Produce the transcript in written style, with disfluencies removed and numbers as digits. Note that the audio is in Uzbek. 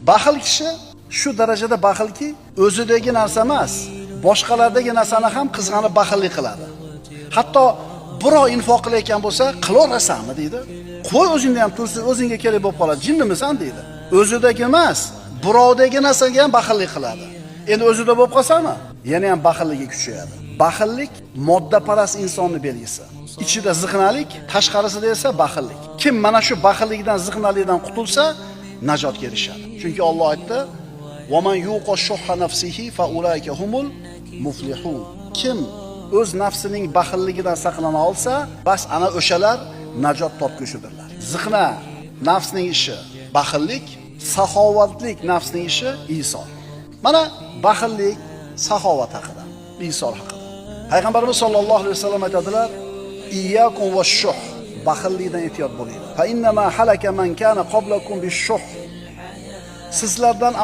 Baxil kishi shu darajada baxilki, o'zidagi narsa emas, boshqalardagi narsani ham qizg'anib baxillik qiladi. Hatto birov infoq qilayotgan bo'lsa, qilaverasanmi deydi. Qo'y o'zingda ham tursin, o'zingga kerak bo'lib qoladi. Jinnimisan deydi. O'zidagi emas, birovdagi narsaga ham baxillik qiladi. Endi o'zida bo'lib qolsami, yana ham baxilligi kuchayadi. Baxillik moddaparast insonning belgisi. Ichida ziqnalik, tashqarisida esa baxillik. Kim mana shu baxillikdan, ziqnalikdan qutulsa, najotga erishadi. Chunki Alloh aytdi: "Va man yuqa shuhha nafsihi fa ulaika humul muflihun." Kim o'z nafsining baxilligidan saqlana olsa, bas ana o'shalar najot topgushidirlar. Ziqna nafsning ishi baxillik, saxovatlik nafsning ishi isor. Mana baxillik, saxovat haqida, isor haqida. Payg'ambarimiz sollallohu alayhi vasallam aytadilar: "Iyyakum vash-shuh." Baxillikdan ehtiyot bo'linglar. Fa innama halaka man kana qablakum bish-shuh. Sizlardan